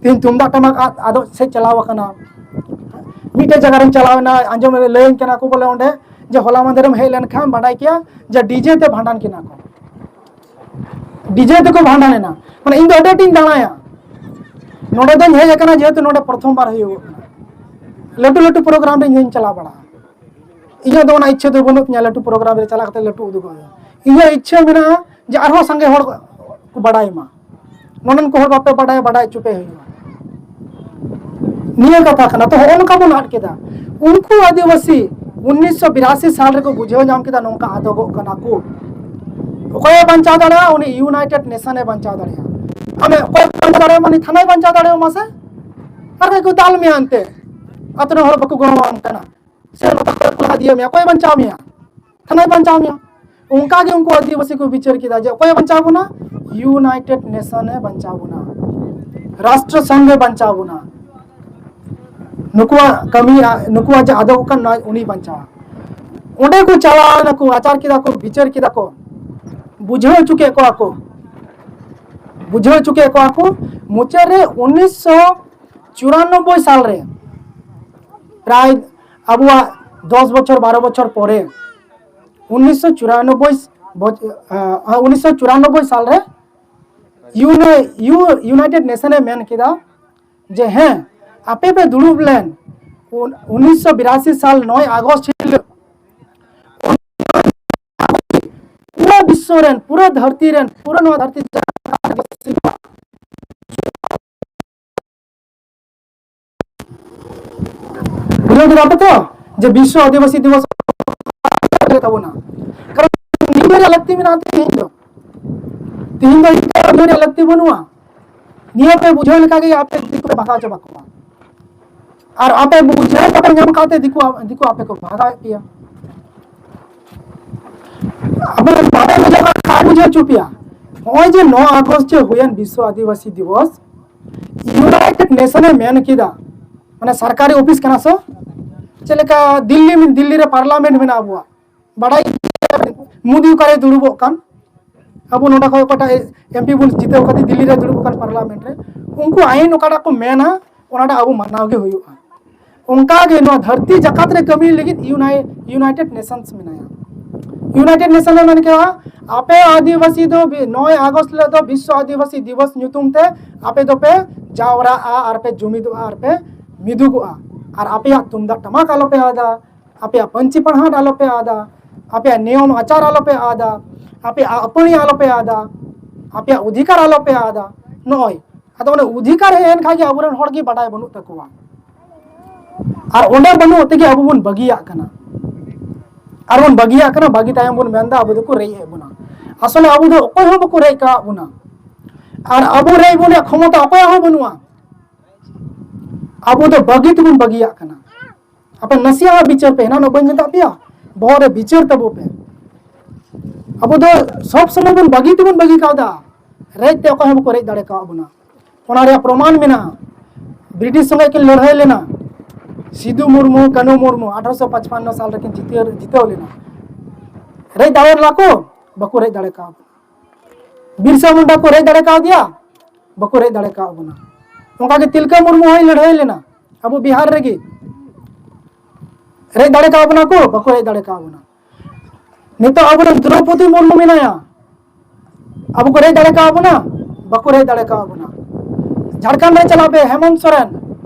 ᱛᱮᱦᱮᱧ ᱛᱩᱢᱫᱟᱜ ᱴᱟᱢᱟᱠ ᱟᱫ ᱟᱫᱚᱜ ᱥᱮᱫ ᱪᱟᱞᱟᱣ ᱟᱠᱟᱱᱟ᱾ ᱢᱤᱫᱴᱮᱡ ᱡᱟᱭᱜᱟ ᱨᱤᱧ ᱪᱟᱞᱟᱣ ᱮᱱᱟ, ᱟᱸᱡᱚᱢ ᱞᱟᱹᱭᱟᱹᱧ ᱠᱟᱱᱟ ᱠᱚ ᱵᱚᱞᱮ ᱚᱸᱰᱮ ᱡᱮ ᱦᱚᱞᱟ ᱢᱟᱫᱷᱮᱨᱮᱢ ᱦᱮᱡ ᱞᱮᱱᱠᱷᱟᱱ ᱵᱟᱰᱟᱭ ᱠᱮᱭᱟ ᱡᱮ ᱰᱤᱡᱮ ᱛᱮ ᱵᱷᱟᱸᱰᱟᱱ ᱠᱮᱫᱟ ᱠᱚ᱾ ᱰᱤᱡᱮ ᱛᱮᱠᱚ ᱵᱷᱟᱸᱰᱟᱱ ᱮᱱᱟ᱾ ᱢᱟᱱᱮ ᱤᱧ ᱫᱚ ᱟᱹᱰᱤ ᱟᱸᱴᱤᱧ ᱫᱟᱬᱟᱭᱟ᱾ ᱱᱚᱰᱮ ᱫᱚᱧ ᱦᱮᱡ ᱟᱠᱟᱱᱟ ᱡᱮᱦᱮᱛᱩ ᱱᱚᱰᱮ ᱯᱨᱚᱛᱷᱚᱢ ᱵᱟᱨ ᱦᱩᱭᱩᱜᱚᱜ ᱠᱟᱱᱟ᱾ ᱞᱟᱹᱴᱩ ᱞᱟᱹᱴᱩ ᱯᱨᱳᱜᱨᱟᱢ ᱨᱮ ᱤᱧ ᱦᱚᱧ ᱪᱟᱞᱟᱣ ᱵᱟᱲᱟᱜᱼᱟ᱾ ᱤᱧᱟᱹᱜ ᱫᱚ ᱚᱱᱟ ᱤᱪᱪᱷᱟᱹ ᱫᱚ ᱵᱟᱹᱱᱩᱜ ᱛᱤᱧᱟᱹ ᱞᱟᱹᱴᱩ ᱯᱨᱳᱜᱨᱟᱢ ᱨᱮ ᱪᱟᱞᱟᱣ ᱠᱟᱛᱮ ᱞᱟᱹᱴᱩ ᱩᱫᱩᱜᱚᱜ ᱦᱩᱭᱩᱜᱼᱟ᱾ ᱤᱧᱟᱹᱜ ᱤᱪᱪᱷᱟᱹ ᱢᱮᱱᱟᱜᱼᱟ ᱡᱮ ᱟᱨᱦᱚᱸ ᱥᱟᱸᱜᱮ ᱦᱚᱲ ᱠᱚ ᱵᱟᱰᱟᱭ ᱢᱟ᱾ ᱱᱚᱰᱮᱱ ᱠᱚ ᱦᱚᱲ ᱵᱟᱯᱮ ᱵᱟᱰᱟᱭᱟ, ᱵᱟᱰᱟᱭ ᱦᱚᱪᱚ ᱯᱮ ᱦᱩᱭᱩᱜᱼᱟ᱾ ᱱᱤᱭᱟᱹ ᱠᱟᱛᱷᱟ ᱠᱟᱱᱟ᱾ ᱛᱚ ᱦᱚᱸᱜᱼᱚ ᱱᱚᱝᱠᱟ ᱵᱚᱱ ᱟᱫ ᱠᱮᱫᱟ᱾ ᱩᱱᱠᱩ ᱟᱹᱫᱤᱵᱟᱹᱥᱤ ᱩᱱᱤᱥᱥᱚ ᱵᱤᱨᱟᱥᱤ ᱥᱟᱞ ᱨᱮᱠᱚ ᱵᱩᱡᱷᱟᱹᱣ ᱧᱟᱢ ᱠᱮᱫᱟ ᱱᱚᱝᱠᱟ ᱟᱫᱚᱜᱚᱜ ᱠᱟᱱᱟ ᱠᱚ᱾ ᱚᱠᱚᱭᱮ ᱵᱟᱧᱪᱟᱣ ᱫᱟᱲᱮᱭᱟᱜᱼᱟ? ᱩᱱᱤ ᱤᱭᱩᱱᱟᱭᱴᱮᱰ ᱱᱮᱥᱚᱱ ᱮ ᱵᱟᱧᱪᱟᱣ ᱫᱟᱲᱮᱭᱟᱜᱼᱟ᱾ ᱟᱢᱮ ᱚᱠᱚᱭ ᱵᱟᱧᱪᱟᱣ ᱫᱟᱲᱮᱭᱟᱜᱼᱟ? ᱩᱱᱤ ᱛᱷᱟᱱᱟᱭ ᱵᱟᱧᱪᱟᱣ ᱫᱟᱲᱮᱭᱟᱜᱼᱟ ᱢᱟᱥᱮ? ᱟᱨ ᱠᱚ ᱫᱟᱞ ᱢᱮᱭᱟ ᱮᱱᱛᱮ, ᱟᱛᱳ ᱨᱮᱱ ᱦᱚᱲ ᱵᱟᱠᱚ ᱜᱚᱲᱚᱣᱟᱢ ᱠᱟᱱᱟ᱾ ᱥᱮ ᱱᱚᱛᱮ ᱠᱷᱚᱱ ᱠᱚ ᱞᱟᱦᱟ ᱤᱫᱤᱭᱮᱫ ᱢᱮᱭᱟ, ᱚᱠᱚᱭ ᱵᱟᱧᱪᱟᱣ ᱢᱮᱭᱟ? ᱛᱷᱟᱱᱟᱭ ᱵᱟᱧᱪᱟᱣ ᱢᱮᱭᱟ᱾ ᱚᱱᱠᱟ ᱜᱮ ᱩᱱᱠᱩ ᱟᱹᱫᱤᱵᱟᱹᱥᱤ ᱠᱚ ᱵᱤᱪᱟᱹᱨ ᱠᱮᱫᱟ ᱡᱮ ᱚᱠᱚᱭᱮ ᱵᱟᱧᱪᱟᱣ ᱵᱚᱱᱟ? ᱤᱭᱩᱱᱟᱭᱴᱮᱰ ᱱᱮᱥᱚᱱ ᱮ ᱵᱟᱧᱪᱟᱣ ᱵᱚᱱᱟ, ᱨᱟᱥᱴᱨᱚ ᱥᱚᱝᱜᱷ ᱮ ᱵᱟᱧᱪᱟᱣ ᱵᱚᱱᱟ᱾ ᱱᱩᱠᱩᱣᱟᱜ ᱠᱟᱹᱢᱤ, ᱱᱩᱠᱩᱣᱟᱜ ᱡᱮ ᱟᱫᱚᱜ ᱠᱟᱱ ᱱᱚᱣᱟ ᱩᱱᱤ ᱵᱟᱧᱪᱟᱣᱟ᱾ ᱚᱸᱰᱮ ᱠᱚ ᱪᱟᱞᱟᱣ ᱮᱱᱟ ᱠᱚ, ᱟᱪᱟᱨ ᱠᱮᱫᱟ ᱠᱚ, ᱵᱤᱪᱟᱹᱨ ᱠᱮᱫᱟ ᱠᱚ, ᱵᱩᱡᱷᱟᱹᱣ ᱦᱚᱪᱚ ᱠᱮᱫ ᱠᱚᱣᱟ ᱠᱚ, ᱵᱩᱡᱷᱟᱹᱣ ᱦᱚᱪᱚ ᱠᱮᱫ ᱠᱚᱣᱟ ᱠᱚ᱾ ᱢᱩᱪᱟᱹᱫ ᱨᱮ ᱩᱱᱤᱥᱥᱚ ᱪᱩᱨᱟᱱᱚᱵᱵᱳᱭ ᱥᱟᱞ ᱨᱮ, ᱯᱨᱟᱭ ᱟᱵᱚᱣᱟᱜ ᱫᱚᱥ ᱵᱚᱪᱷᱚᱨ ᱵᱟᱨᱚ ᱵᱚᱪᱷᱚᱨ ᱯᱚᱨᱮ, ᱩᱱᱤᱥᱥᱚ ᱪᱩᱨᱟᱱᱚᱵᱵᱳᱭ ᱵᱚᱪ-, ᱟᱸ, ᱩᱱᱤᱥᱥᱚ ᱪᱩᱨᱟᱱᱚᱵᱵᱳᱭ ᱥᱟᱞ ᱨᱮ ᱤᱭᱩᱱᱟᱭ-, ᱤᱭᱩ-, ᱤᱭᱩᱱᱟᱭᱴᱮᱰ ᱱᱮᱥᱚᱱ ᱮ ᱢᱮᱱ ᱠᱮᱫᱟ ᱡᱮ ᱦᱮᱸ, ᱟᱯᱮ ᱯᱮ ᱫᱩᱲᱩᱵ ᱞᱮᱱ, ᱩᱱᱤᱥᱥᱚ ᱵᱤᱨᱟᱥᱤ ᱥᱟᱞ ᱱᱚᱭ ᱟᱜᱚᱥᱴ ᱦᱤᱞᱳᱜ ᱯᱩᱨᱟᱹ ᱵᱤᱥᱥᱚ ᱨᱮᱱ, ᱯᱩᱨᱟᱹ ᱫᱷᱟᱹᱨᱛᱤ ᱨᱮᱱ, ᱯᱩᱨᱟᱹ ᱱᱚᱣᱟ ᱫᱷᱟᱹᱨᱛᱤ ᱡᱟᱠᱟᱛ ᱵᱩᱡᱷᱟᱹᱣ ᱠᱮᱫᱟ ᱯᱮ ᱛᱚ, ᱡᱮ ᱵᱤᱥᱥᱚ ᱟᱹᱫᱤᱵᱟᱹᱥᱤ ᱫᱤᱵᱚᱥ ᱛᱟᱵᱚᱱᱟ᱾ ᱠᱟᱨᱚᱱ ᱱᱤᱭᱟᱹ ᱨᱮᱭᱟᱜ ᱞᱟᱹᱠᱛᱤ ᱢᱮᱱᱟᱜᱼᱟ ᱛᱮᱦᱮᱧ ᱫᱚ, ᱛᱮᱦᱮᱧ ᱫᱚ ᱱᱤᱭᱟᱹ ᱨᱮᱭᱟᱜ ᱞᱟᱹᱠᱛᱤ ᱵᱟᱹᱱᱩᱜᱼᱟ᱾ ᱱᱤᱭᱟᱹ ᱯᱮ ᱵᱩᱡᱷᱟᱹᱣ ᱞᱮᱠᱷᱟᱱ ᱜᱮ ᱟᱯᱮ ᱫᱤᱠᱩ ᱯᱮ ᱵᱷᱟᱜᱟᱣ ᱪᱟᱵᱟ ᱠᱚᱣᱟ᱾ ᱟᱨ ᱟᱯᱮ ᱵᱩᱡᱷᱟᱹᱣ ᱵᱟᱯᱮ ᱧᱟᱢ ᱠᱟᱜ ᱛᱮ ᱫᱤᱠᱩ, ᱫᱤᱠᱩ ᱟᱯᱮ ᱠᱚ ᱵᱷᱟᱜᱟᱣᱮᱫ ᱯᱮᱭᱟ᱾ ᱟᱯᱮ ᱵᱟᱯᱮ ᱵᱩᱡᱷᱟᱹᱣ ᱠᱟᱜ ᱠᱷᱟᱱ ᱵᱩᱡᱷᱟᱹᱣ ᱦᱚᱪᱚ ᱯᱮᱭᱟ᱾ ᱱᱚᱜᱼᱚᱭ ᱡᱮ ᱱᱚᱭ ᱟᱜᱚᱥᱴ ᱡᱮ ᱦᱩᱭᱮᱱ ᱵᱤᱥᱥᱚ ᱟᱹᱫᱤᱵᱟᱹᱥᱤ ᱫᱤᱵᱚᱥ, ᱤᱭᱩᱱᱟᱭᱴᱮᱰ ᱱᱮᱥᱚᱱ ᱮ ᱢᱮᱱ ᱠᱮᱫᱟ, ᱢᱟᱱᱮ ᱥᱚᱨᱠᱟᱨᱤ ᱚᱯᱷᱤᱥ ᱠᱟᱱᱟ ᱥᱮ ᱪᱮᱫ ᱞᱮᱠᱟ? ᱫᱤᱞᱞᱤ, ᱫᱤᱞᱞᱤ ᱨᱮ ᱯᱟᱨᱞᱟᱢᱮᱱᱴ ᱢᱮᱱᱟᱜᱼᱟ ᱟᱵᱚᱣᱟᱜ, ᱵᱟᱰᱟᱭ ᱜᱮᱭᱟ ᱵᱮᱱ, ᱢᱳᱫᱤ ᱚᱠᱟᱨᱮ ᱫᱩᱲᱩᱵᱚᱜ ᱠᱟᱱ? ᱟᱵᱚ ᱱᱚᱰᱮ ᱠᱷᱚᱱ ᱚᱠᱟᱴᱟᱜ ᱮᱢᱯᱤ ᱵᱚᱱ ᱡᱤᱛᱟᱹᱣ ᱠᱟᱛᱮ ᱫᱤᱞᱞᱤ ᱨᱮ ᱫᱩᱲᱩᱵ ᱠᱟᱱ ᱯᱟᱨᱞᱟᱢᱮᱱᱴ ᱨᱮ, ᱩᱱᱠᱩ ᱟᱭᱤᱱ ᱚᱠᱟᱴᱟᱜ ᱠᱚ ᱢᱮᱱᱟ ᱚᱱᱟᱴᱟᱜ ᱟᱵᱚ ᱢᱟᱱᱟᱣ ᱜᱮ ᱦᱩᱭᱩᱜᱼᱟ᱾ ᱚᱱᱠᱟ ᱜᱮ ᱱᱚᱣᱟ ᱫᱷᱟᱹᱨᱛᱤ ᱡᱟᱠᱟᱛ ᱨᱮ ᱠᱟᱹᱢᱤ ᱞᱟᱹᱜᱤᱫ ᱤᱭᱩᱱᱟᱭ-, ᱤᱭᱩᱱᱟᱭᱴᱮᱰ ᱱᱮᱥᱚᱱᱥ ᱢᱮᱱᱟᱭᱟ᱾ ᱤᱭᱩᱱᱟᱭᱴᱮᱰ ᱱᱮᱥᱚᱱ ᱮ ᱢᱮᱱ ᱠᱮᱫᱟ, ᱟᱯᱮ ᱟᱹᱫᱤᱵᱟᱹᱥᱤ ᱫᱚ ᱵᱤ-, ᱱᱚᱭ ᱟᱜᱚᱥᱴ ᱦᱤᱞᱳᱜ ᱫᱚ ᱵᱤᱥᱥᱚ ᱟᱹᱫᱤᱵᱟᱹᱥᱤ ᱫᱤᱵᱚᱥ ᱧᱩᱛᱩᱢ ᱛᱮ ᱟᱯᱮ ᱫᱚᱯᱮ ᱡᱟᱣᱨᱟᱜᱼᱟ ᱟᱨ ᱯᱮ ᱡᱩᱢᱤᱫᱚᱜᱼᱟ ᱟᱨ ᱯᱮ ᱢᱤᱫᱩᱜᱚᱜᱼᱟ᱾ ᱟᱨ ᱟᱯᱮᱭᱟᱜ ᱛᱩᱢᱫᱟᱜ ᱴᱟᱢᱟᱠ ᱟᱞᱚᱯᱮ ᱟᱫᱟ, ᱟᱯᱮᱭᱟᱜ ᱯᱟᱹᱧᱪᱤ ᱯᱟᱲᱦᱟᱴ ᱟᱞᱚᱯᱮ ᱟᱫᱟ, ᱟᱯᱮᱭᱟᱜ ᱱᱤᱭᱚᱢ ᱟᱪᱟᱨ ᱟᱞᱚᱯᱮ ᱟᱫᱟ, ᱟᱯᱮᱭᱟᱜ ᱟᱹᱯᱟᱹᱲᱤ ᱟᱞᱚᱯᱮ ᱟᱫᱟ, ᱟᱯᱮᱭᱟᱜ ᱚᱫᱷᱤᱠᱟᱨ ᱟᱞᱚᱯᱮ ᱟᱫᱟ᱾ ᱱᱚᱜᱼᱚᱭ ᱟᱫᱚ ᱚᱱᱮ ᱚᱫᱷᱤᱠᱟᱨ ᱦᱮᱡ ᱮᱱ ᱠᱷᱟᱱ ᱜᱮ ᱟᱵᱚᱨᱮᱱ ᱦᱚᱲ ᱜᱮ ᱵᱟᱰᱟᱭ ᱵᱟᱹᱱᱩᱜ ᱛᱟᱠᱚᱣᱟ᱾ ᱟᱨ ᱚᱸᱰᱮ ᱵᱟᱹᱱᱩᱜ ᱛᱮᱜᱮ ᱟᱵᱚ ᱵᱚᱱ ᱵᱟᱹᱜᱤᱭᱟᱜ ᱠᱟᱱᱟ᱾ ᱟᱨ ᱵᱚᱱ ᱵᱟᱹᱜᱤᱭᱟᱜ ᱠᱟᱱᱟ, ᱵᱟᱹᱜᱤ ᱛᱟᱭᱚᱢ ᱵᱚᱱ ᱢᱮᱱᱫᱟ ᱟᱵᱚ ᱫᱚᱠᱚ ᱨᱮᱡ ᱮᱫ ᱵᱚᱱᱟ᱾ ᱟᱥᱚᱞᱮ ᱟᱵᱚ ᱫᱚ ᱚᱠᱚᱭ ᱦᱚᱸ ᱵᱟᱠᱚ ᱨᱮᱡ ᱠᱟᱜ ᱵᱚᱱᱟ᱾ ᱟᱨ ᱟᱵᱚ ᱨᱮᱡ ᱵᱚᱱ ᱨᱮᱭᱟᱜ ᱠᱷᱚᱢᱚᱛᱟ ᱚᱠᱚᱭᱟᱜ ᱦᱚᱸ ᱵᱟᱹᱱᱩᱜᱼᱟ᱾ ᱟᱵᱚ ᱫᱚ ᱵᱟᱹᱜᱤ ᱛᱮᱵᱚᱱ ᱵᱟᱹᱜᱤᱭᱟᱜ ᱠᱟᱱᱟ᱾ ᱟᱯᱮ ᱱᱟᱥᱮᱭᱟᱜ ᱵᱤᱪᱟᱹᱨ ᱯᱮ, ᱦᱮᱱᱟᱱ ᱵᱟᱹᱧ ᱢᱮᱛᱟᱜ ᱯᱮᱭᱟ, ᱵᱚᱦᱚᱜ ᱨᱮ ᱵᱤᱪᱟᱹᱨ ᱛᱟᱵᱚ ᱯᱮ᱾ ᱟᱵᱚ ᱫᱚ ᱥᱚᱵ ᱥᱚᱢᱚᱭ ᱵᱚᱱ ᱵᱟᱹᱜᱤ ᱛᱮᱵᱚᱱ ᱵᱟᱹᱜᱤ ᱠᱟᱣᱫᱟ, ᱨᱮᱡ ᱛᱮ ᱚᱠᱚᱭ ᱦᱚᱸ ᱵᱟᱠᱚ ᱨᱮᱡ ᱫᱟᱲᱮ ᱠᱟᱣ ᱵᱚᱱᱟ᱾ ᱚᱱᱟ ᱨᱮᱭᱟᱜ ᱯᱨᱚᱢᱟᱱ ᱢᱮᱱᱟᱜᱼᱟ᱾ ᱵᱨᱤᱴᱤᱥ ᱥᱚᱸᱜᱮ ᱠᱤᱱ ᱞᱟᱹᱲᱦᱟᱹᱭ ᱞᱮᱱᱟ, ᱥᱤᱫᱩ ᱢᱩᱨᱢᱩ, ᱠᱟᱹᱱᱩ ᱢᱩᱨᱢᱩ ᱟᱴᱷᱨᱚᱥᱚ ᱯᱟᱸᱪᱯᱟᱱᱱᱚ ᱥᱟᱞ ᱨᱮᱠᱤᱱ ᱡᱤᱛᱟᱹᱣ, ᱡᱤᱛᱟᱹᱣ ᱞᱮᱱᱟ᱾ ᱨᱮᱡ ᱫᱟᱲᱮ ᱞᱮᱱᱟ ᱠᱚ? ᱵᱟᱠᱚ ᱨᱮᱡ ᱫᱟᱲᱮ ᱠᱟᱣ ᱵᱚᱱᱟ᱾ ᱵᱤᱨᱥᱟ ᱢᱩᱱᱰᱟ ᱠᱚ ᱨᱮᱡ ᱫᱟᱲᱮ ᱠᱟᱣᱫᱮᱭᱟ? ᱵᱟᱠᱚ ᱨᱮᱡ ᱫᱟᱲᱮ ᱠᱟᱣ ᱵᱚᱱᱟ᱾ ᱚᱱᱠᱟᱜᱮ ᱛᱤᱞᱠᱟᱹ ᱢᱩᱨᱢᱩ ᱦᱚᱸᱭ ᱞᱟᱹᱲᱦᱟᱹᱭ ᱞᱮᱱᱟ ᱟᱵᱚ ᱵᱤᱦᱟᱨ ᱨᱮᱜᱮ᱾ ᱨᱮᱡ ᱫᱟᱲᱮ ᱠᱟᱣ ᱵᱚᱱᱟ ᱠᱚ? ᱵᱟᱠᱚ ᱨᱮᱡ ᱫᱟᱲᱮ ᱠᱟᱣ ᱵᱚᱱᱟ᱾ ᱱᱤᱛᱚᱜ ᱟᱵᱚᱨᱮᱱ ᱫᱨᱚᱣᱯᱚᱫᱤ ᱢᱩᱨᱢᱩ ᱢᱮᱱᱟᱭᱟ, ᱟᱵᱚ ᱠᱚ ᱨᱮᱡ ᱫᱟᱲᱮ ᱠᱟᱣ ᱵᱚᱱᱟ? ᱵᱟᱠᱚ ᱨᱮᱡ ᱫᱟᱲᱮ ᱠᱟᱣ ᱵᱚᱱᱟ᱾ ᱡᱷᱟᱲᱠᱷᱚᱸᱰ ᱨᱮ ᱪᱟᱞᱟᱜ ᱯᱮ, ᱦᱮᱢᱚᱱᱛ ᱥᱚᱨᱮᱱ,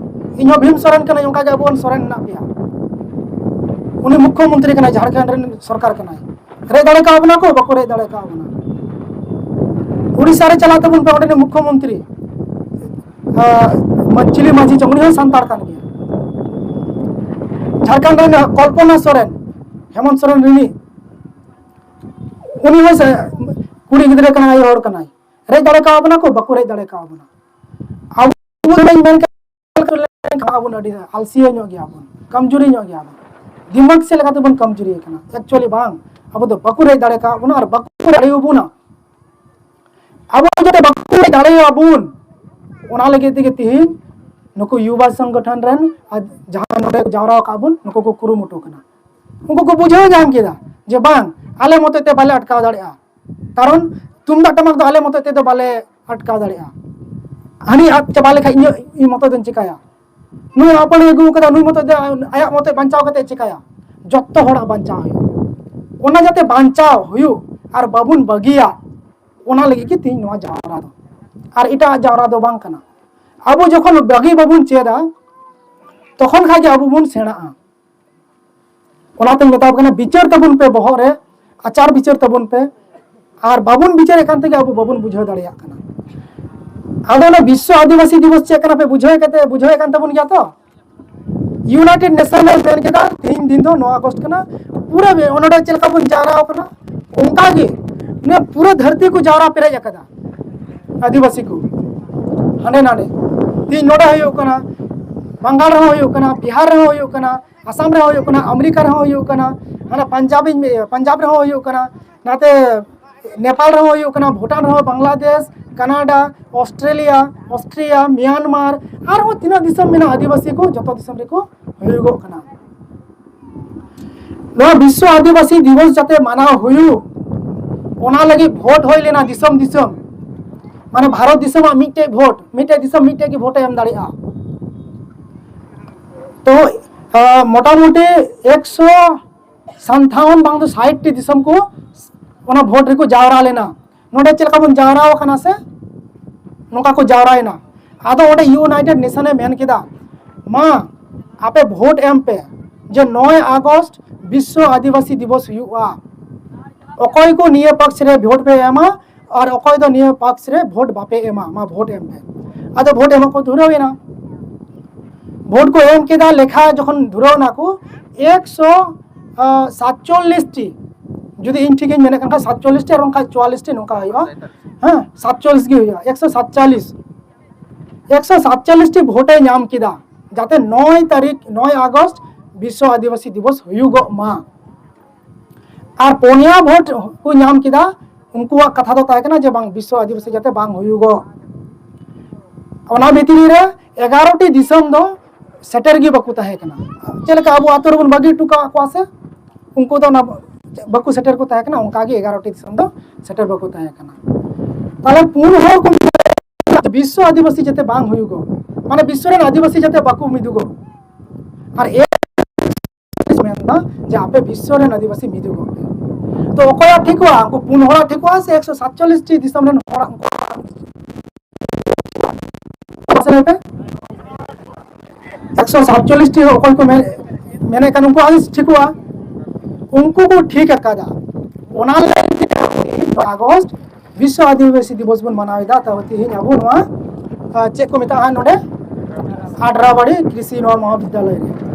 ᱤᱧ ᱦᱚᱸ ᱵᱷᱤᱢ ᱥᱚᱨᱮᱱ ᱠᱟᱹᱱᱟᱹᱧ, ᱚᱱᱠᱟ ᱜᱮ ᱟᱵᱚ ᱵᱚᱱ ᱥᱚᱨᱮᱱ ᱢᱮᱱᱟᱜ ᱯᱮᱭᱟ᱾ ᱩᱱᱤ ᱢᱩᱠᱠᱷᱚ ᱢᱚᱱᱛᱨᱤ ᱠᱟᱱᱟᱭ, ᱡᱷᱟᱲᱠᱷᱚᱸᱰ ᱨᱮᱱ ᱥᱚᱨᱠᱟᱨ ᱠᱟᱱᱟᱭ᱾ ᱨᱮᱡ ᱫᱟᱲᱮ ᱠᱟᱣ ᱵᱚᱱᱟ ᱠᱚ? ᱵᱟᱠᱚ ᱨᱮᱡ ᱫᱟᱲᱮ ᱠᱟᱣ ᱵᱚᱱᱟ᱾ ᱩᱲᱤᱥᱥᱟ ᱨᱮ ᱪᱟᱞᱟᱜ ᱛᱟᱵᱚᱱ ᱯᱮ, ᱚᱸᱰᱮᱱᱤᱡ ᱢᱩᱠᱠᱷᱚ ᱢᱚᱱᱛᱨᱤ, ᱟᱸ, ᱢᱟ-, ᱪᱤᱞᱤ ᱢᱟᱹᱡᱷᱤ ᱪᱚᱝ, ᱩᱱᱤ ᱦᱚᱸ ᱥᱟᱱᱛᱟᱲ ᱠᱟᱱ ᱜᱮᱭᱟ᱾ ᱡᱷᱟᱲᱠᱷᱚᱸᱰ ᱨᱮᱱ ᱠᱚᱞᱯᱚᱱᱟ ᱥᱚᱨᱮᱱ, ᱦᱮᱢᱚᱱᱛ ᱥᱚᱨᱮᱱ ᱨᱤᱱᱤᱡ, ᱩᱱᱤ ᱦᱚᱸ ᱥᱮ-, ᱠᱩᱲᱤ ᱜᱤᱫᱽᱨᱟᱹ ᱠᱟᱱᱟᱭ, ᱟᱭᱳ ᱦᱚᱲ ᱠᱟᱱᱟᱭ᱾ ᱨᱮᱡ ᱫᱟᱲᱮ ᱠᱟᱣ ᱵᱚᱱᱟ ᱠᱚ? ᱵᱟᱠᱚ ᱨᱮᱡ ᱫᱟᱲᱮ ᱠᱟᱣ ᱵᱚᱱᱟ᱾ ᱟᱵᱚ ᱫᱚ ᱢᱮᱱ ᱠᱟᱜ ᱵᱚᱱ ᱟᱹᱰᱤ ᱟᱞᱥᱤᱭᱟᱹ ᱧᱚᱜ ᱜᱮᱭᱟ ᱵᱚᱱ, ᱠᱚᱢᱡᱩᱨᱤ ᱧᱚᱜ ᱜᱮᱭᱟ ᱵᱚᱱ, ᱫᱤᱢᱟᱜᱽ ᱥᱮᱫ ᱞᱮᱠᱟᱛᱮ ᱵᱚᱱ ᱠᱚᱢᱡᱩᱨᱤ ᱟᱠᱟᱱᱟ᱾ Actually ᱵᱟᱝ, ᱟᱵᱚ ᱫᱚ ᱵᱟᱠᱚ ᱨᱮᱡ ᱫᱟᱲᱮ ᱠᱟᱣ ᱵᱚᱱᱟ ᱟᱨ ᱵᱟᱠᱚ ᱫᱟᱲᱮ ᱟᱵᱚᱱᱟ᱾ ᱟᱵᱚ ᱡᱟᱛᱮ ᱵᱟᱠᱚ ᱨᱮᱡ ᱫᱟᱲᱮ ᱟᱵᱚᱱ, ᱚᱱᱟ ᱞᱟᱹᱜᱤᱫ ᱛᱮᱜᱮ ᱛᱤᱦᱤᱧ ᱱᱩᱠᱩ ᱭᱩᱵᱟ ᱥᱚᱝᱜᱚᱴᱷᱚᱱ ᱨᱮᱱ ᱟᱨ ᱡᱟᱦᱟᱸ ᱱᱚᱰᱮ ᱡᱟᱣᱨᱟ ᱟᱠᱟᱫ ᱵᱚᱱ, ᱱᱩᱠᱩ ᱠᱚ ᱠᱩᱨᱩᱢᱩᱴᱩ ᱠᱟᱱᱟ᱾ ᱩᱱᱠᱩ ᱠᱚ ᱵᱩᱡᱷᱟᱹᱣ ᱧᱟᱢ ᱠᱮᱫᱟ ᱡᱮ ᱵᱟᱝ, ᱟᱞᱮ ᱢᱚᱛᱚᱡ ᱛᱮ ᱵᱟᱞᱮ ᱟᱴᱠᱟᱣ ᱫᱟᱲᱮᱭᱟᱜᱼᱟ, ᱠᱟᱨᱚᱱ ᱛᱩᱢᱫᱟᱜ ᱴᱟᱢᱟᱠ ᱫᱚ ᱟᱞᱮ ᱢᱚᱛᱚᱡ ᱛᱮᱫᱚ ᱵᱟᱞᱮ ᱟᱴᱠᱟᱣ ᱫᱟᱲᱮᱭᱟᱜᱼᱟ᱾ ᱦᱟᱹᱱᱤ ᱟᱫ ᱪᱟᱵᱟ ᱞᱮᱠᱷᱟᱡ ᱤᱧᱟᱹᱜ, ᱤᱧ ᱢᱚᱛᱚᱡ ᱫᱚᱧ ᱪᱤᱠᱟᱭᱟ? ᱱᱩᱭ ᱦᱚᱯᱚᱱ ᱟᱹᱜᱩ ᱠᱟᱫᱟ, ᱱᱩᱭ ᱢᱚᱛᱚᱡ ᱫᱚ ᱟᱭᱟᱜ ᱢᱚᱛᱚᱡ ᱵᱟᱧᱪᱟᱣ ᱠᱟᱛᱮ ᱪᱤᱠᱟᱭᱟ? ᱡᱚᱛᱚ ᱦᱚᱲᱟᱜ ᱵᱟᱧᱪᱟᱣ ᱦᱩᱭᱩᱜᱼᱟ᱾ ᱚᱱᱟ ᱡᱟᱛᱮ ᱵᱟᱧᱪᱟᱣ ᱦᱩᱭᱩᱜ ᱟᱨ ᱵᱟᱵᱚᱱ ᱵᱟᱹᱜᱤᱭᱟ, ᱚᱱᱟ ᱞᱟᱹᱜᱤᱫ ᱜᱮ ᱛᱮᱦᱮᱧ ᱱᱚᱣᱟ ᱡᱟᱣᱨᱟ ᱫᱚ, ᱟᱨ ᱮᱴᱟᱜ ᱡᱟᱣᱨᱟ ᱫᱚ ᱵᱟᱝ ᱠᱟᱱᱟ᱾ ᱟᱵᱚ ᱡᱚᱠᱷᱚᱱ ᱵᱟᱹᱜᱤ ᱵᱟᱵᱚᱱ ᱪᱮᱫᱟ, ᱛᱚᱠᱷᱚᱱ ᱠᱷᱟᱡ ᱜᱮ ᱟᱵᱚ ᱵᱚᱱ ᱥᱮᱬᱟᱜᱼᱟ᱾ ᱚᱱᱟᱛᱮᱧ ᱢᱮᱛᱟ ᱠᱚ ᱠᱟᱱᱟ, ᱵᱤᱪᱟᱹᱨ ᱛᱟᱵᱚᱱ ᱯᱮ ᱵᱚᱦᱚᱜ ᱨᱮ, ᱟᱪᱟᱨ ᱵᱤᱪᱟᱹᱨ ᱛᱟᱵᱚᱱ ᱯᱮ᱾ ᱟᱨ ᱵᱟᱵᱚᱱ ᱵᱤᱪᱟᱹᱨᱮᱫ ᱠᱟᱱ ᱛᱮᱜᱮ ᱟᱵᱚ ᱵᱟᱵᱚᱱ ᱵᱩᱡᱷᱟᱹᱣ ᱫᱟᱲᱮᱭᱟᱜ ᱠᱟᱱᱟ᱾ ᱟᱫᱚ ᱚᱱᱟ ᱵᱤᱥᱥᱚ ᱟᱹᱫᱤᱵᱟᱹᱥᱤ ᱫᱤᱵᱚᱥ ᱪᱮᱫ ᱠᱟᱱᱟ ᱯᱮ ᱵᱩᱡᱷᱟᱹᱣ ᱠᱟᱛᱮ, ᱵᱩᱡᱷᱟᱹᱣᱮᱫ ᱠᱟᱱ ᱛᱟᱵᱚᱱ ᱜᱮᱭᱟ ᱛᱚ? ᱤᱭᱩᱱᱟᱭᱴᱮᱰ ᱱᱮᱥᱚᱱ ᱮ ᱢᱮᱱ ᱠᱮᱫᱟ ᱛᱮᱦᱮᱧ ᱫᱤᱱ ᱫᱚ ᱱᱚᱣᱟ ᱟᱜᱚᱥᱴ ᱠᱟᱱᱟ, ᱯᱩᱨᱟᱹ ᱵᱮ-, ᱚᱱᱚᱰᱮ ᱪᱮᱫ ᱞᱮᱠᱟ ᱵᱚᱱ ᱡᱟᱣᱨᱟ ᱟᱠᱟᱱᱟ, ᱚᱱᱠᱟ ᱜᱮ ᱱᱤᱭᱟᱹ ᱯᱩᱨᱟᱹ ᱫᱷᱟᱹᱨᱛᱤ ᱠᱚ ᱡᱟᱣᱨᱟ ᱯᱮᱨᱮᱡ ᱟᱠᱟᱫᱟ ᱟᱹᱫᱤᱵᱟᱹᱥᱤ ᱠᱚ ᱦᱟᱸᱰᱮ ᱱᱟᱰᱮ᱾ ᱛᱮᱦᱮᱧ ᱱᱚᱰᱮ ᱦᱩᱭᱩᱜ ᱠᱟᱱᱟ, ᱵᱟᱝᱜᱟᱞ ᱨᱮᱦᱚᱸ ᱦᱩᱭᱩᱜ ᱠᱟᱱᱟ, ᱵᱤᱦᱟᱨ ᱨᱮᱦᱚᱸ ᱦᱩᱭᱩᱜ ᱠᱟᱱᱟ, ᱟᱥᱟᱢ ᱨᱮᱦᱚᱸ ᱦᱩᱭᱩᱜ ᱠᱟᱱᱟ, ᱟᱢᱮᱨᱤᱠᱟ ᱨᱮᱦᱚᱸ ᱦᱩᱭᱩᱜ ᱠᱟᱱᱟ, ᱦᱟᱱᱟ ᱯᱟᱧᱡᱟᱵᱤᱧ, ᱯᱟᱧᱡᱟᱵ ᱨᱮᱦᱚᱸ ᱦᱩᱭᱩᱜ ᱠᱟᱱᱟ, ᱱᱟᱛᱮ ᱱᱮᱯᱟᱞ ᱨᱮᱦᱚᱸ ᱦᱩᱭᱩᱜ ᱠᱟᱱᱟ, ᱵᱷᱩᱴᱟᱱ ᱨᱮᱦᱚᱸ, ᱵᱟᱝᱞᱟᱫᱮᱥ, ᱠᱟᱱᱟᱰᱟ, ᱚᱥᱴᱨᱮᱞᱤᱭᱟ, ᱚᱥᱴᱨᱤᱭᱟ, ᱢᱤᱭᱟᱱᱢᱟᱨ, ᱟᱨᱦᱚᱸ ᱛᱤᱱᱟᱹᱜ ᱫᱤᱥᱚᱢ ᱢᱮᱱᱟᱜᱼᱟ ᱟᱹᱫᱤᱵᱟᱹᱥᱤ ᱠᱚ, ᱡᱚᱛᱚ ᱫᱤᱥᱚᱢ ᱨᱮᱠᱚ ᱦᱩᱭᱩᱜᱚᱜ ᱠᱟᱱᱟ᱾ ᱱᱚᱣᱟ ᱵᱤᱥᱥᱚ ᱟᱹᱫᱤᱵᱟᱹᱥᱤ ᱫᱤᱵᱚᱥ ᱡᱟᱛᱮ ᱢᱟᱱᱟᱣ ᱦᱩᱭᱩᱜ, ᱚᱱᱟ ᱞᱟᱹᱜᱤᱫ ᱵᱷᱳᱴ ᱦᱩᱭ ᱞᱮᱱᱟ ᱫᱤᱥᱚᱢ ᱫᱤᱥᱚᱢ᱾ ᱢᱟᱱᱮ ᱵᱷᱟᱨᱚᱛ ᱫᱤᱥᱚᱢᱟᱜ ᱢᱤᱫᱴᱮᱡ ᱵᱷᱳᱴ, ᱢᱤᱫᱴᱮᱡ ᱫᱤᱥᱚᱢ ᱢᱤᱫᱴᱮᱡ ᱜᱮ ᱵᱷᱳᱴᱮ ᱮᱢ ᱫᱟᱲᱮᱭᱟᱜᱼᱟ᱾ ᱛᱚ, ᱟ, ᱢᱚᱴᱟᱢᱩᱴᱤ ᱮᱠᱥᱚ ᱥᱟᱱᱛᱷᱟᱣᱚᱱ ᱵᱟᱝ ᱫᱚ ᱥᱟᱴ ᱴᱤ ᱫᱤᱥᱚᱢ ᱠᱚ ᱚᱱᱟ ᱵᱷᱳᱴ ᱨᱮᱠᱚ ᱡᱟᱣᱨᱟ ᱞᱮᱱᱟ᱾ ᱱᱚᱰᱮ ᱪᱮᱫ ᱞᱮᱠᱟ ᱵᱚᱱ ᱡᱟᱣᱨᱟ ᱟᱠᱟᱱᱟ ᱥᱮ, ᱱᱚᱝᱠᱟ ᱠᱚ ᱡᱟᱣᱨᱟᱭᱮᱱᱟ᱾ ᱟᱫᱚ ᱚᱸᱰᱮ ᱤᱭᱩᱱᱟᱭᱴᱮᱰ ᱱᱮᱥᱚᱱ ᱮ ᱢᱮᱱ ᱠᱮᱫᱟ, ᱢᱟ, ᱟᱯᱮ ᱵᱷᱳᱴ ᱮᱢ ᱯᱮ ᱡᱮ ᱱᱚᱭ ᱟᱜᱚᱥᱴ ᱵᱤᱥᱥᱚ ᱟᱹᱫᱤᱵᱟᱹᱥᱤ ᱫᱤᱵᱚᱥ ᱦᱩᱭᱩᱜᱼᱟ᱾ ᱚᱠᱚᱭ ᱠᱚ ᱱᱤᱭᱟᱹ ᱯᱟᱠᱥ ᱨᱮ ᱵᱷᱳᱴ ᱯᱮ ᱮᱢᱟ ᱟᱨ ᱚᱠᱚᱭ ᱫᱚ ᱱᱤᱭᱟᱹ ᱯᱟᱠᱥ ᱨᱮ ᱵᱷᱳᱴ ᱵᱟᱯᱮ ᱮᱢᱟ, ᱢᱟ ᱵᱷᱳᱴ ᱮᱢ ᱯᱮ᱾ ᱟᱫᱚ ᱵᱷᱳᱴ ᱮᱢᱚᱜ ᱠᱚ ᱫᱷᱩᱨᱟᱹᱣ ᱮᱱᱟ᱾ ᱵᱷᱳᱴ ᱠᱚ ᱮᱢ ᱠᱮᱫᱟ, ᱞᱮᱠᱷᱟ ᱡᱚᱠᱷᱚᱱ ᱫᱷᱩᱨᱟᱹᱣ ᱱᱟᱠᱚ, ᱮᱠᱥᱚ ᱥᱟᱛᱪᱚᱞᱞᱤᱥ ᱴᱤ, ᱡᱩᱫᱤ ᱤᱧ ᱴᱷᱤᱠ ᱤᱧ ᱢᱮᱱᱮᱫ ᱠᱟᱱ ᱠᱷᱟᱱ ᱥᱟᱛᱪᱚᱞᱞᱤᱥ ᱴᱤ ᱟᱨ ᱵᱟᱝᱠᱷᱟᱱ ᱪᱩᱣᱟᱞᱞᱤᱥ ᱴᱤ ᱱᱚᱝᱠᱟ ᱦᱩᱭᱩᱜᱼᱟ᱾ ᱦᱮᱸ, ᱥᱟᱛᱪᱚᱞᱞᱤᱥ ᱜᱮ ᱦᱩᱭᱩᱜᱼᱟ, ᱮᱠᱥᱚ ᱥᱟᱛᱪᱚᱞᱞᱤᱥ᱾ ᱮᱠᱥᱚ ᱥᱟᱛᱪᱚᱞᱞᱤᱥ ᱴᱤ ᱵᱷᱳᱴᱮ ᱧᱟᱢ ᱠᱮᱫᱟ, ᱡᱟᱛᱮ ᱱᱚᱭ ᱛᱟᱹᱨᱤᱠᱷ, ᱱᱚᱭ ᱟᱜᱚᱥᱴ ᱵᱤᱥᱥᱚ ᱟᱹᱫᱤᱵᱟᱹᱥᱤ ᱫᱤᱵᱚᱥ ᱦᱩᱭᱩᱜᱚᱜ ᱢᱟ᱾ ᱟᱨ ᱯᱩᱱᱭᱟ ᱵᱷᱳᱴ ᱠᱚ ᱧᱟᱢ ᱠᱮᱫᱟ, ᱩᱱᱠᱩᱣᱟᱜ ᱠᱟᱛᱷᱟ ᱫᱚ ᱛᱟᱦᱮᱸ ᱠᱟᱱᱟ ᱡᱮ ᱵᱟᱝ, ᱵᱤᱥᱥᱚ ᱟᱹᱫᱤᱵᱟᱹᱥᱤ ᱡᱟᱛᱮ ᱵᱟᱝ ᱦᱩᱭᱩᱜᱚᱜ᱾ ᱚᱱᱟ ᱵᱷᱤᱛᱨᱤ ᱨᱮ ᱮᱜᱟᱨᱚ ᱴᱤ ᱫᱤᱥᱚᱢ ᱫᱚ ᱥᱮᱴᱮᱨ ᱜᱮ ᱵᱟᱠᱚ ᱛᱟᱦᱮᱸ ᱠᱟᱱᱟ᱾ ᱪᱮᱫ ᱞᱮᱠᱟ ᱟᱵᱚ ᱟᱛᱳ ᱨᱮᱵᱚᱱ ᱵᱟᱹᱜᱤ ᱦᱚᱴᱚ ᱠᱟᱜ ᱠᱚᱣᱟ ᱥᱮ, ᱩᱱᱠᱩ ᱫᱚ ᱚᱱᱟ ᱵᱟᱠᱚ ᱥᱮᱴᱮᱨ ᱠᱚ ᱛᱟᱦᱮᱸ ᱠᱟᱱᱟ, ᱚᱱᱠᱟ ᱜᱮ ᱮᱜᱟᱨᱚ ᱴᱤ ᱫᱤᱥᱚᱢ ᱫᱚ ᱥᱮᱴᱮᱨ ᱵᱟᱠᱚ ᱛᱟᱦᱮᱸ ᱠᱟᱱᱟ᱾ ᱛᱟᱦᱞᱮ ᱯᱩᱱ ᱦᱚᱲ ᱠᱚ ᱢᱮᱛᱟ ᱵᱤᱥᱥᱚ ᱟᱹᱫᱤᱵᱟᱹᱥᱤ ᱡᱟᱛᱮ ᱵᱟᱝ ᱦᱩᱭᱩᱜᱚᱜ, ᱢᱟᱱᱮ ᱵᱤᱥᱥᱚ ᱨᱮᱱ ᱟᱹᱫᱤᱵᱟᱹᱥᱤ ᱡᱟᱛᱮ ᱵᱟᱠᱚ ᱢᱤᱫᱩᱜᱚᱜ᱾ ᱟᱨ ᱮ ᱢᱮᱱᱫᱟ ᱡᱮ ᱟᱯᱮ ᱵᱤᱥᱥᱚ ᱨᱮᱱ ᱟᱹᱫᱤᱵᱟᱹᱥᱤ ᱢᱤᱫᱩᱜᱚᱜ ᱯᱮ᱾ ᱛᱚ ᱚᱠᱚᱭᱟᱜ ᱴᱷᱤᱠᱚᱜᱼᱟ? ᱩᱱᱠᱩ ᱯᱩᱱ ᱦᱚᱲᱟᱜ ᱴᱷᱤᱠᱚᱜᱼᱟ ᱥᱮ ᱮᱠᱥᱚ ᱥᱟᱛᱪᱚᱞᱞᱤᱥ ᱴᱤ ᱫᱤᱥᱚᱢ ᱨᱮᱱ ᱦᱚᱲᱟᱜ? ᱢᱟᱥᱮ ᱞᱟᱹᱭ ᱯᱮ᱾ ᱮᱠᱥᱚ ᱥᱟᱛᱪᱚᱞᱞᱤᱥ ᱴᱤ ᱚᱠᱚᱭ ᱠᱚ ᱢᱮᱱ-, ᱢᱮᱱᱮᱫ ᱠᱟᱱ ᱩᱱᱠᱩᱣᱟᱜ ᱴᱷᱤᱠᱚᱜᱼᱟ᱾ ᱩᱱᱠᱩ ᱠᱚ ᱴᱷᱤᱠ ᱟᱠᱟᱫᱟ, ᱚᱱᱟ ᱞᱟᱹᱜᱤᱫ ᱛᱮ ᱟᱜᱚᱥᱴ ᱵᱤᱥᱥᱚ ᱟᱹᱫᱤᱵᱟᱹᱥᱤ ᱫᱤᱵᱚᱥ ᱵᱚᱱ ᱢᱟᱱᱟᱣ ᱮᱫᱟ᱾ ᱛᱚ ᱛᱮᱦᱮᱧ ᱟᱵᱚ ᱱᱚᱣᱟ, ᱟᱸ, ᱪᱮᱫ ᱠᱚ ᱢᱮᱛᱟᱜᱼᱟ ᱱᱚᱰᱮ, ᱟᱰᱨᱟᱵᱟᱲᱤ ᱠᱨᱤᱥᱤ ᱱᱚᱣᱟ ᱢᱚᱦᱟᱵᱤᱫᱽᱫᱟᱞᱚᱭ ᱨᱮ᱾